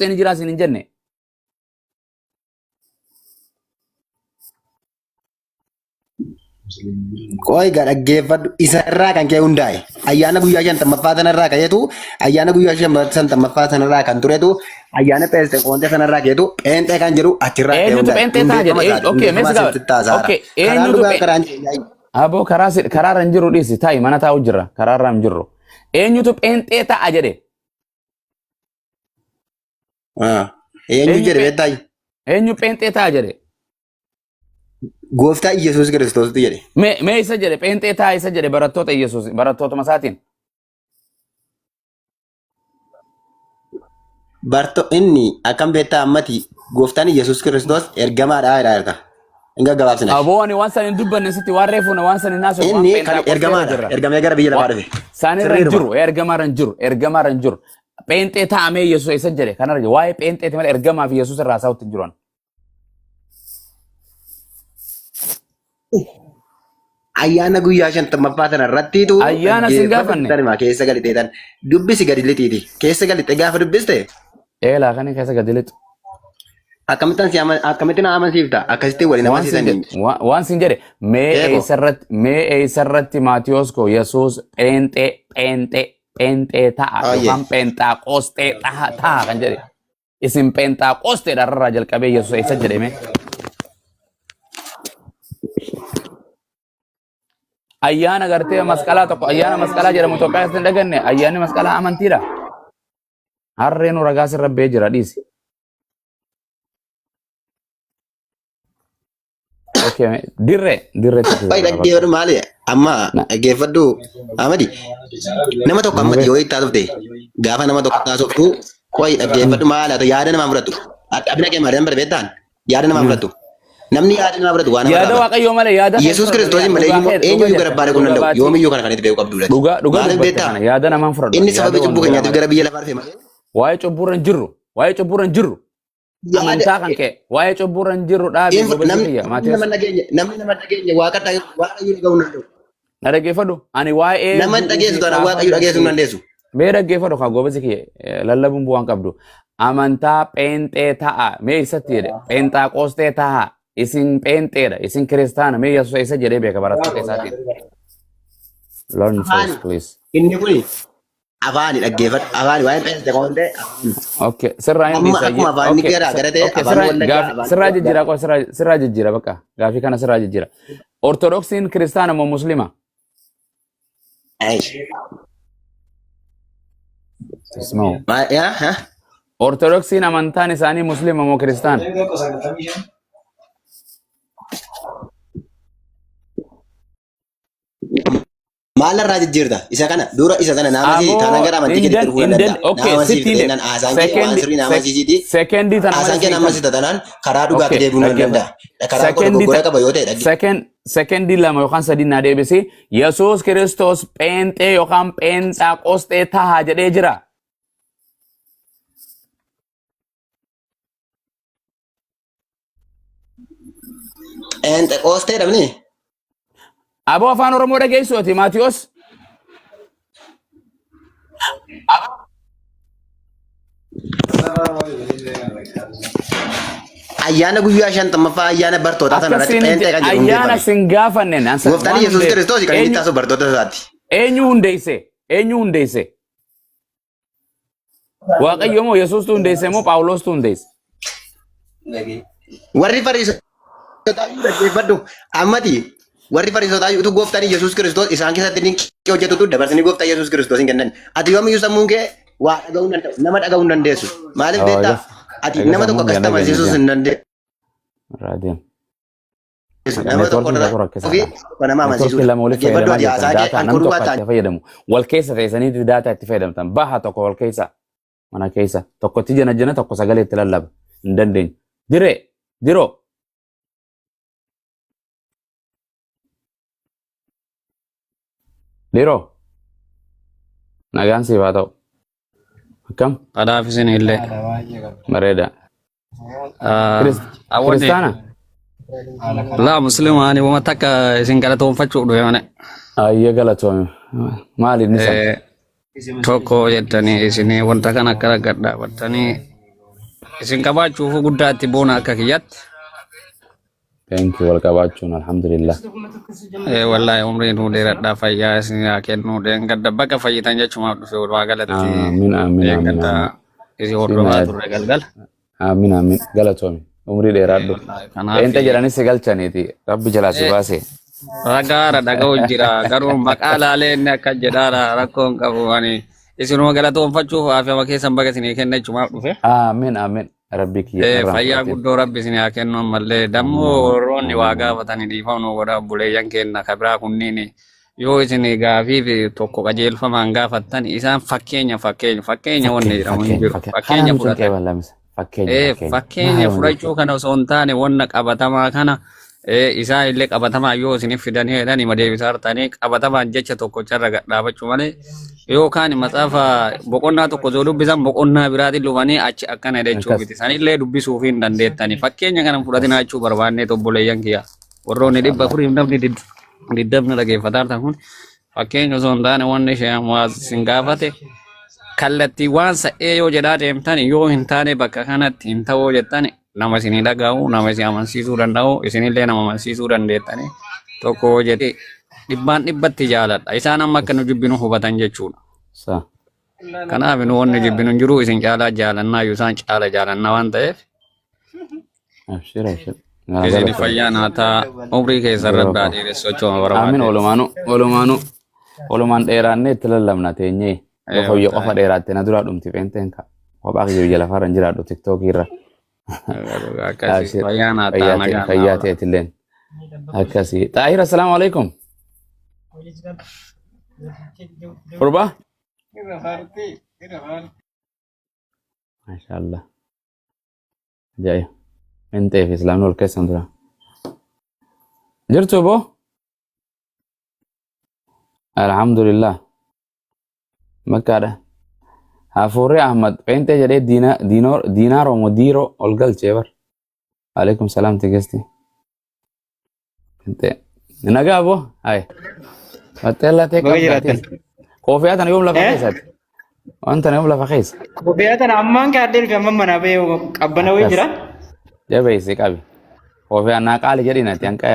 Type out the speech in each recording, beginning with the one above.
Ni jira isin hin jenne. Qoy egaa dhaggeeffadhu isarraa kan ka'e hundaa'e ayyaana guyyaa shantammaffaa sanarraa ka'eetu ayyaana guyyaa shantammaffaa sanarraa kan turetu ayyaana pheenxeqoonxee sanarraa ka'eetu pheenxee kan jedhu achirraa ka'e Eenyutu hundaa'e pheenxee ta'a hundeeffama jedhe? isaati Okay, mee hundeeffama si gaafadha. asitti taasaara Okay, karaan eenyutu dhugaa phee karaan jireenyaa Aboo karaa karaarra hin jiru dhiisi taa'i mana taa'u jirra karaarra hin jirru. Eenyutu pheenxee ta'a jedhe? Ah, eenyu Eenyu jedhe phee beektaa eenyu pheenxee ta'a jedhe? Gooftaa Iyyasuus Kiristoositu jedhe. Mee isa jedhe pheenxee ta'a isa jedhe barattoota Iyyasuus barattootuma isaatiin. Barto inni akkam beektaa ammati gooftaan Iyyasuus Kiristoos ergamaadha jedhaa jirta. Hin gaggabaabsina. Aboo ani waan san hin dubbanne sitti waan reefu waan san hin haasofne waan Inni kan pheenxaa qofteerra ergamaadha. jirra. Ergamee gara biyya lafaa dhufe. Isaan irra hin Sirriidhuma. jiru ergamaarra hin jiru ergamaarra hin jiru. Pheenxee taa'amee Yesuus isa jedhe kanarra jiru waa'ee pheenxeeti malee ergamaa fi Yesuus irraa haasa'utti hin jiru. Ayyaana guyyaa shantammaffaa sana irrattiitu Ayyaana sin dhaggeeffadhu gaafanne. tanima keessa galite tan dubbisi gadi lixiiti. Keessa galite gaafa dubbiste Eelaa kana keessa gadi lixu. akkamittan si akkamitti na amansiifta akkasitti waliin Waan sin amansiisanii. jedhe waan sin jedhe mee Keeko. eessarratti mee eessarratti Maatiyos koo Yesuus pheenxee pheenxee pheenxee ta'a Ayyee. yookaan pheenxaaqoosxee ta'a ta'a kan jedhe. Isin pheenxaaqoosxeedha irraa jalqabee Yesuus eessa jedhe mee? Ayyaana gartee masqalaa tokko ayyaana masqalaa jedhamu Itoophiyaa keessatti hin dhaganne ayyaanni masqalaa amantiidha. Harreen nu ragaa sirra bee jira dhiisi. Okay, dirree dirree tokko Baay'ee jira bakka. dhaggeeffadhu maali? Amma dhaggeeffadhu Amadi nama tokko Nama ammati bee. yoo itti haasofte gaafa nama tokko haasoftu qo'i dhaggeeffadhu maali haa ta'u yaada namaa fudhattu. Abina kee maali nama beektaan yaada namaa fudhattu. Namni yaada namaa fudhatu waa nama Yaada irraa bara. Waaqayyoo malee yaada Yesuus keessa Kiristoosiin malee dhugaa iyyuu kee dhuga eenyuyyuu gara jette abbaa dhaquu hin dhuga danda'u. baatii Yoomiyyuu kana kan itti beekuu qabdu dha. dhuga dhuga Maaliif dubbatte beektaa? kana yaada namaan fudhadhu Inni yaada sababii cubbuu wangeelaa keenyaatiif malee. gara biyya lafaa dhufe malee Waa'ee cubbuurra hin jirru waa'ee cubbuurra hin jirru yaada amantaa kan kee waa'ee cubbuurra hin jirru dhaabi gobeessi namni kiyya namni Maatiyos nama dhageenya namni nama dhageenya waaqa waaqayyo dhaga'uu hin danda'u. na dhaggeeffadhu ani waa'ee Nama hin du'uu fi dhageessu taanaan waaqayyo kaafamuu dhageessuu hin fi dandeessu. mee dhaggeeffadhu kaa gobeessi kiyya lallabuun bu'aan qabdu amantaa pheenxee ta'a mee isatti jedhe pheenxaaqoostee ta'a isin pheenxeedha isin kiristaana mee yesuus isa jedhee beeka barattoota isaatiin learn Afaani first please inni kun afaani dhaggeeffadhu afaani waa'ee pheenxeqoonxee afaani. Okay, sirraa hin Amma dhiisa. akkuma afaanni Okay, garaa gara ta'e okay, afaan sirraa wallaggaa gaafi afaan sirraa wallaggaa. jijjiira qofa sirraa sirraa jijjiira bakka gaafii kana sirraa jijjiira. Ortodoksiin kiristaana moo muslima? Aish. Ismoo. Yaa ha? Ortodoksiin amantaan isaanii muslima moo kiristaana? Maal irraa jijjiirta? Isa kana dura isa sana naa amansiisi. Taanaan Aboo gara amantii keetti indan dhufuu nan indan danda'a. Naa okay amansiifte sittiin jennaan haasaan kee waan sekendi sirrii naa amansiisiiti. sekendii tana malee Haasaan kee sii na kan amansiista taanaan karaa dhugaatti okay deebi'uu nan dhaggeeffadhu. danda'a. Karaan koo Sekendii dogoggora qaba yoo ta'e dhagge. Sekendii lama yookaan sadii naa deebisi. Yesuus Kiristoos pheenxee yookaan pheenxaaqoosxee tahaa jedhee jira. Pheenxeqoostee dhabni. Aboo afaan Oromoo dhageessu ati Maatiyos. Ayyaana guyyaa shantammaffaa ayyaana bartootaa sana irratti Akkasiin pheenxee kan jedhu ayyaana hundeeffame. sin gaafanne naan Gooftaan waan Yesuus hundeef Kiristoos kan inni eenyu taasisu bartoota isaati. eenyu hundeesse eenyu hundeesse Waaqayyo moo Yesuustu hundeesse moo Phaawulostu hundeesse? Warri Fariisotaa iyyuu dhaggeeffadhu. Ammati warri Fariisotaa iyyuu utuu gooftaan Yesuus Kiristoos isaan keessatti dinqii hojjetutu dabarsanii gooftaa Yesuus Kiristoos hin kennan. Ati yoomiyyuu sammuun kee waa dhaga'uu hin danda'u. Nama dhaga'uu hin dandeessu. Maaliif Oo, beektaa? egas Ati egas nama tokko sammuun akkasitti kee amansiisuus nageenya hin dandeessu. irraa deema. Nama tokko Neetwoorkiin irraa tokko ofii rakkisaadha. tokko nama Neetwoorkii amansiisuudha. lama walitti Dhaggeeffadhu fayyadamaa ati jirtan haasaa kee daataa an nam kun tokko dhugaa itti fayyadamu. Wal keessa teessaniiti daataa itti fayyadamtan. Baha tokko wal keessa mana keessa tokkotti jana jana tokko sagalee itti lallaba. Hin dandeenyu. Diree diroo diroo nagaan siif haa ta'u. Akkam Kanaaf isin illee. bareeda. Awwanni Kiristaana? laa musliima ani wama takka isin galatoonfachuu dhufe mana. Ayyee galatoomi. Maali inni sana? Tokko jettanii isin wanta kana akka gad dhaabattanii isin qabaachuuf guddaatti boona akka kiyyatti. Thank you wal qabaachuun alhamdulillah. Wallaahi umrii nuu dheeradhaa fayyaa isin haa kennu deengadda bakka fayyitan jechumaaf dhufe walumaa galatti Aamin aamin aamin deengadda aamin. isin hordofaa Simaa turre galgala. aamin aamin galatoomi umrii dheeraadhu. Wallaahi kanaaf Pheenxee jedhanis si galchaniiti rabbi jalaa si baase. ragaara dhaga'u jira garuu maqaa laalee inni akka jedhaara rakkoo hin qabu ani isinuma galatoonfachuuf afama keessan baga isinii kenna jechumaaf dhufe. Aamin aamin rabbi kiyya irraan Fayyaa fudhatin. guddoo rabbi isin haa kennu ammallee Aamin dammoo aamin warroonni waa aamin aamin. gaafatanii dhiifama nu godha obboleeyyan keenya ka biraa kunniin yoo isin gaafii fi tokko qajeelfamaan gaafattan isaan fakkeenya fakkeenya fakkeenya wanni Fakkeenya jedhamu hin fakkeenya jiru fakkeenya. Kanaa fakkeenya nuti hin fudhatan. qeeballamisa. Fakkeenya fakkeenya. Fakkeenya Maal wanni fudhachuu kana osoo hin taane wanna qabatamaa kana isaa illee qabatamaa yoo isiniif fidanii jedhan hima deebisaa hartanii qabatamaan jecha tokko carra gad dhaabachuu malee yookaan matsaafa boqonnaa tokko osoo dubbisan boqonnaa biraatiin dhufanii achi akkana jechuu Akkas miti. Sanillee dubbisuuf hin dandeettani. Fakkeenya kana hin akkas. fudhatinaa jechuu barbaannee obboleeyyan kiyya. Warroonni dhibba Mashaallah. afuriif namni digdamni dhaggeeffataa jirtan kun fakkeenya osoo hin taane wanni isheen waa isin gaafate kallattii waan sa'ee yoo jedhaa deemtan yoo hin taane bakka kanatti hin ta'uu jettan nama isinii dhaga'u nama isin amansiisuu danda'u isinillee nama amansiisuu dandeettani tokko yoo jedhe dhibbaan dhibbatti jaaladha isaan amma akka nu jibbinu hubatan jechuudha. Sa. Kanaaf nu wanni jibbinu hin jiru isin caalaa jaalannaa iyyuu isaan caala jaalannaa waan ta'eef Abshir abshir. Naa isin galatoomi. fayyaa naa ta'a umrii keessan Yeroo rabbi haa koo. dheeressu jechuudha Aamin barbaade. olumaanu olumaanu olumaan dheeraannee itti lallabna teenyee. Yoo fayya qofa dheeraatte na duraa dhumti pheenxeen ka. Kophaa kiyya biyya lafaarra hin jiraadhu tiktookii irra. Akkasii Abshir. fayyaa naa ta'a Fayyaa ta'e nagaa naa fayyaa oolaa. ta'eetilleen. Akkasii. Xaahir assalaamu alaikum. Gurbaa. Maashaallah. Ajaa'iba. Pheenxee fi islaamni wal keessan dura. Jirtu boo? Alhamdulillah. Makkaadha. Hafuurri Ahmad pheenxee jedhee diina diinoo diinaaroo moo diiroo ol galchee bar. Alaikum salaam tigesti. Pheenxee. Nagaa boo? Hai. Waxxeellaa ta'e Baga qabda jiraattan. atis. Koofiyaa tana yoom lafa Eh? keessaati? Waan tana yoom lafa keessa? Kophee tana ammaan kaadhee dhufe amma manaa bahee qabbana wayii Akkas. jira. Jabeessi qabi. Koofiyaan naa qaali jedhin ati hanqa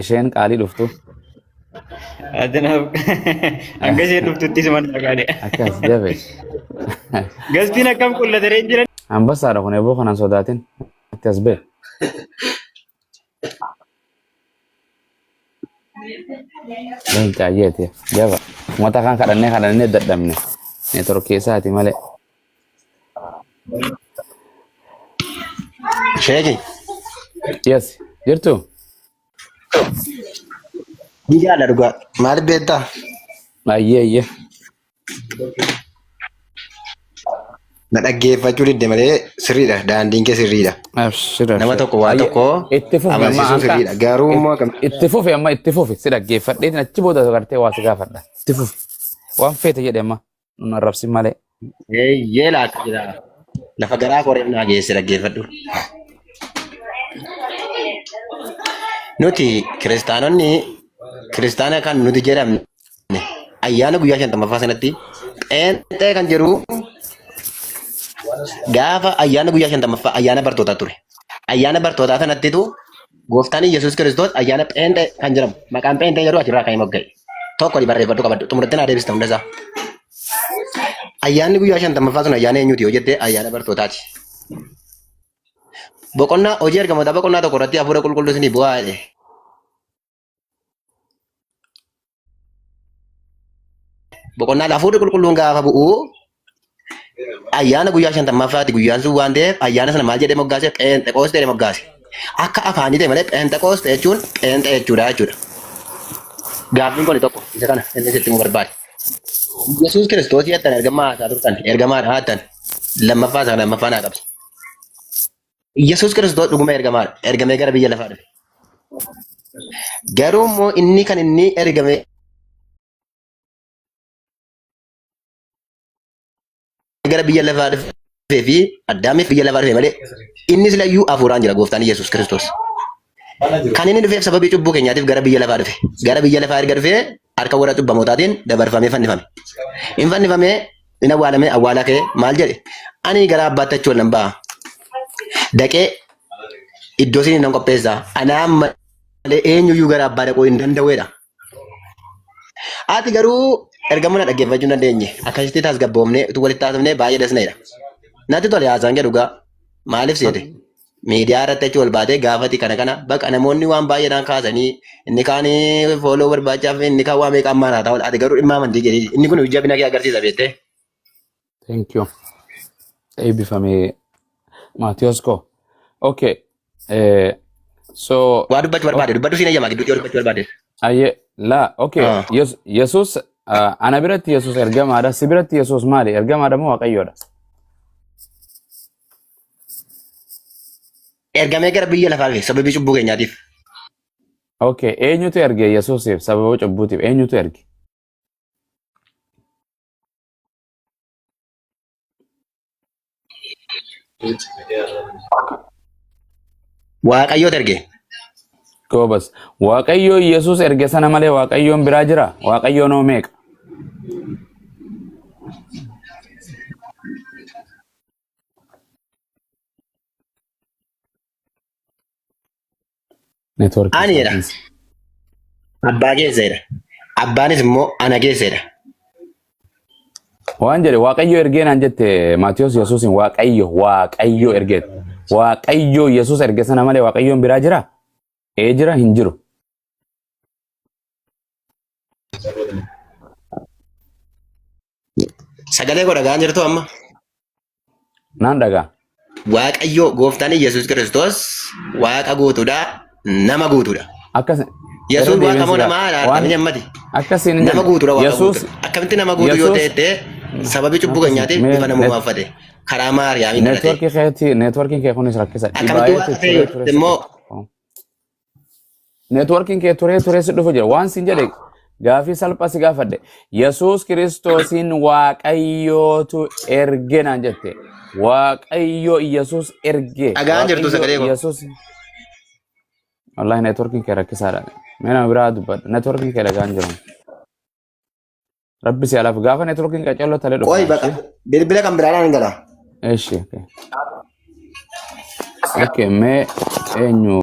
isheen qaalii dhuftu. Adanaaf hanga isheen dhuftutti isuma naa qaale. Akkas jabeessi. Gastiin akkam qullatee jira. Ambassaadha kun eeboo kanaan sodaatin. Itti as ba'e. Leenca ayyeeti. Jaba. Uummata kaan kadhannee kadhannee dadhabne. Neetworkii isaati malee. Sheeki. Yes. Jirtu? Ni jaalla dhugaa. Maaliif beektaa? Ayyee ayyee. Na dhaggeeffachuu didde malee sirriidha. Daandiin kee sirriidha. Abshir Nama abshir. tokko waa Ayyee tokko itti fufi amma amansiisuun anka sirriidha. Garuu immoo akkam itti fufi amma itti fufi si dhaggeeffadheetiin achi booda gartee waa si gaafadha. Itti fufi. Waan feete jedhe amma nun arrabsin malee. Eeyyee laata jira. Lafa garaa koreen naa geesse dhaggeeffadhu. Nuti kiristaanonni kiristaana kan nuti jedhamne ayyaana guyyaa 50ffaa sanatti pheenxee kan jedhu gaafa ayyaana guyyaa 50ffaa ayyaana bartootaa ture. Ayyaana bartootaa sanattitu gooftaan Yesuus Kiristoos ayyaana pheenxee kan jedhamu maqaan pheenxee jedhu achirraa kan mogga'e. Tokko barreeffadhu qabadhu xumuratti naa deebista hunda isaa. Ayyaanni guyyaa 50ffaa sun ayyaana eenyuti yoo jette ayyaana bartootaati. Boqonnaa hojii ergamootaa boqonnaa 1 irratti hafuura qulqulluu isinii bu'aa jedhe. Boqonnaa hafuurri qulqulluun gaafa bu'u ayyaana guyyaa 50ffaati guyyaan sun waan ta'eef ayyaana sana maal jedhee moggaase pheenxeqoosxee jedhee moggaase. Akka afaanii ta'e malee pheenxeqoosxee jechuun pheenxee jechuudha jechuudha. Gaaffiin kun tokko isa kana inni sitti himuu barbaade. Yesuus Kiristoos jettan ergamaa haasaa turtan ergamaadha haattan lammaffaa isaa lammaffaa naa qabsi. Yesuus Kiristoos dhuguma ergamaadha. Ergamee gara biyya lafaa dhufe. Garuu immoo inni kan inni ergame gara biyya lafaa dhufee fi addaamiif biyya lafaa dhufe malee inni silayyuu hafuuraan jira gooftaan Yesuus Kiristoos. Kan inni dhufeef sababii cubbuu keenyaatiif gara biyya lafaa dhufe. Gara biyya lafaa erga dhufee harka warra cubbamootaatiin dabarfamee fannifame. Hin fannifamee hin awwaalame awwaalaa ka'ee maal jedhe? Ani gara abbaatti achi ol nan ba'a. Dhaqee iddoo isin nan qopheessa. Anaan malee eenyuyyuu gara abbaa dhaquu hin danda'uudha. Ati garuu erga mana dhaggeeffachuu hin dandeenye. Akkasitti tasgabboofnee utuu walitti haasofnee baay'ee dasneedha. Natti tole haasaan kee dhugaa. Maaliif seete? Miidiyaa irratti achi ol baatee gaafati kana kana baqa namoonni waan baay'eedhaan kaasanii inni kaan fooloo barbaachaaf inni kaan waa meeqa ammaan haa ta'u ati garuu dhimma amantii keetii inni kun jabina kee agarsiisa beektee. Thank you. Eebbifamee Maatiyos koo. Okay. So Waa dubbachuu barbaade dubbadhu siin eeyyamaa gidduutti yoo dubbachuu barbaade. Aye, la, okay. Ah. Yesus, ana biratti Yesus ergamaadha. Si biratti Yesus maali? Ergamaadha moo Waaqayyoodha? Ergamee gara biyya lafaa dhufe sababii cubbuu keenyaatiif. Okay, eenyutu erge Yesuusiif sababa cubbuutiif eenyutu erge? Waaqayyoota erge. Goobas. Waaqayyo Yesuus erge sana malee Waaqayyoon biraa jira? Waaqayyoon hoo meeqa? Network Ani jedha. Abbaa keessa jedha. Abbaanis immoo ana keessa jedha. Waan jedhe Waaqayyo ergee naan jette Maatiyos Yesuusin Waaqayyo Waaqayyo ergee Waaqayyo Yesuus erge sana malee Waaqayyoon biraa jira? Ee jira hin jiru. Sagalee koo dhaga'aa jirtu amma. Naan dhagaa. Waaqayyo gooftaan Yesuus Kiristoos Waaqa guutuudha, nama guutuudha. Akkas Yesuus irra Waaqa deebiin moo si namaa gaafadha. Waan laata ammati? akkasiin hin Nama jenne. guutuudha Waaqa Yesuus guutuudha. Akkamitti nama guutuu yoo Yesuus ta'e sababii cubbuu akkas keenyaatiif mee bifa namummaa uffate karaa Maariyaamiin dhalate. neetworkii keetii neetworkiin kee kunis rakkisa. Akkamitti Dhibaayee Waaqa ta'e turee yoo turee jette si immoo dhufa. Neetworkiin kee turee turee si dhufu jira. Waan sin jedhe gaafii salphaa si gaafadhe. Yesuus Kiristoosiin Waaqayyootu erge naan jette. Waaqayyo Yesuus erge. dhagaan jirtu Waaqayyo sagalee koo. Yesuus. Wallaahi neetworkiin kee rakkisaadha. Mee nama biraa dubbadhu. Neetworkiin kee dhagaan jiru. Rabbi si alaaf gaafa neetworkiin qaccalloo talee dhufa. Qoy baqa bilbila kan biraadhaan hin gala. Eshi. Okay, mee eenyu?